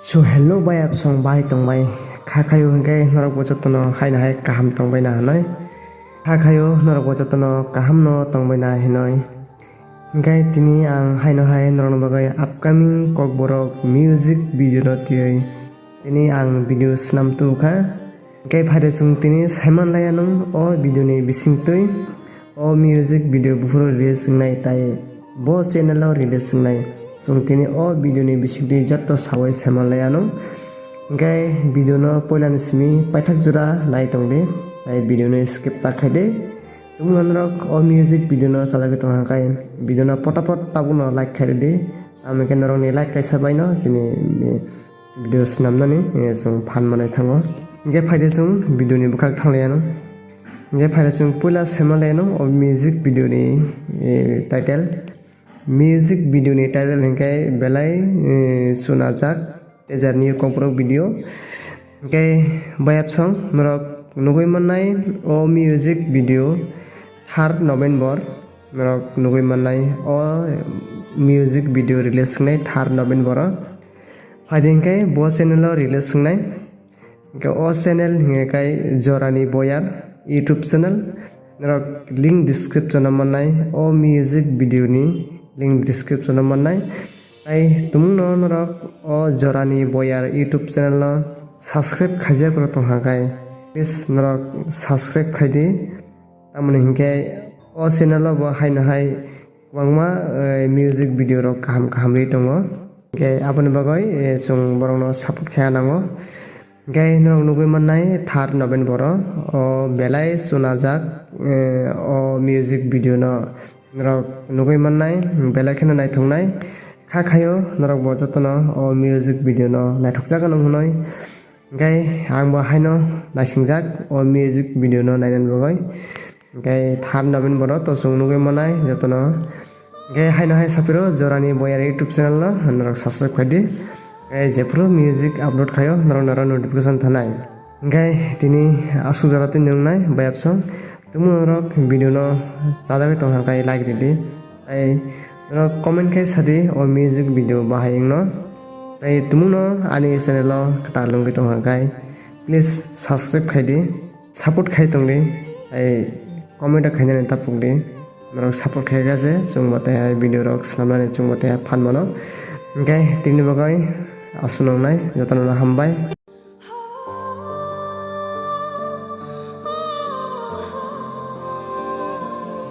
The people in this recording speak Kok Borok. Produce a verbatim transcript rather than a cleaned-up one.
So hello bai, absong bai tongbai. Kha khayo hwnkhe norok bo jotono haino hai kaham tongbai na hinoi. Kha khayo norok bo jotono kaham no tongbai na hinoi. Hwnkhe tini ang haino hai norokni bagwi upcoming Kokborok music video no twiwi tini ang video swnam tubu kha. Hwnkhe phaide chwng tini saiman laianw o video ni bisingtwi. O music video buphuru release wngnai tai bo channel o release wngnai. Chwng tini o video ni bisingtwi jotto sawi saiman laianw. Hwnkhe video no poila ni simi paithak jora nai tongdi. Tai video no skip ta khaidi. Tumung norok o music video no chalagwi tongkha khe video no potapot tabukno like khairidi. Tamo khe norokni like kaisa baino chini video swnamnani, eh, chwng phan manwi thango. Hwnkhe phaide chwng video ni bwkhak thanglaianw. Hwnkhe phaide chwng puila saimanlaianw o music video ni, eh, title. Music video ni title hwnkhe belai, eh, chunajak tejar new Kokborok video. Hwnkhe bayapsong norok nugwi mannai o music video third November. Norok nugwi mannai o music video release wngnai third November o. Phaidi hwnkhe bo channel o release wngnai. Hwnkhe o channel hwnkhe kai Jorani Boyar YouTube channel. Norok link description o mannai o music video ni link description o mannai. Tai tumungno norok o Jorani Boyar YouTube channel o subscribe khaijak rok tongkha kai please norok subscribe khaidi. Tamoni hinkhe o channel o bo haino hai kwbangma, eh, music video rok kaham kaham ri tongo. Hinkhe aboni bagwi, eh, chwng borokno support khe nango. Hinkhe norok nugwi mannai third November o, o belai chunajak, eh, o music video no norok nugwi mannai, belai kheno naithoknai. Kha khayo norok bo jotono o music video no naithokjak nang hwnwi. Hinkhe ang bo haino naisingjak o music video no nainani bagwi. Hinkhe third November o to chwng nugwi mannai jotono. Hinkhe haino hai sapiro Jorani Boyar YouTube channel no norok subscribe khaidi. Hinkhe jephuru music upload khaio norok norok notification thanai. Hinkhe tini aswk jora twi nungnai bayapsong. Tumung norok video no chajagwi tongkha khe like ridi. Tai norok comment khe sadi o music video bahai wngno. Tai tumungno ani channel o kwtal wngwi tongkha khe please subscribe khaidi, support khai tongdi. Tai comment o khainani tapukdi. Norok support khaikha se chwngbo tei hai video rok swnamnani chwngbo tei hai phan mano. Hinkhe tini bagwi aswk nungnai jotono hambai.